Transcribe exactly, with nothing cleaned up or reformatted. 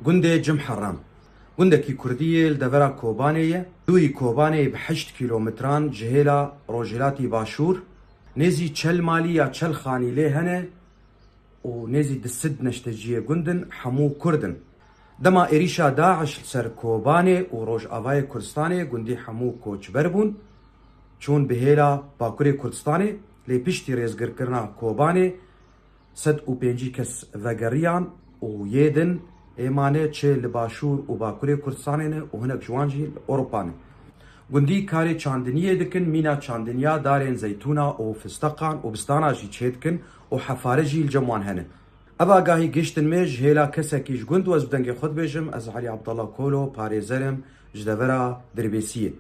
Gundê Cimheram. Gundekî kurdî yê li devera Kobanê ye. Dûyî Kobanê bi heşt kîlometran ji hêla rojhilatî başûr. Nêzî çel malî ya çel xanî lê hene û nêzî du sed neşteciyê gund in, hemû kurd in. Dema êrîşa DAIŞ li ser Kobanê û Rojavayê Kurdistanê gundî hemû koçber bûn. Çûn bi hêla Bakurê Kurdistanê, lê piştî rêzgirkirina Kobanê sed û pêncî kes vegeriyan û yê din ê mane çi li Başûr û Bakurê Kurdistanê ne û hinek ji wan jî li Ewropa ne. Gundî karê çandiniyê dikin, mîna çandiniya darên zeytûna û fisteqan û bistana jî çêdikin û hefare jî li cem wan hene. Ev agahî gihiştin me ji hêla kesekî ji gund, wez bi dengê xwe dibêjim, ez Elî Abdallah Kolo, parêzer im ji devera Dirbêsiyê.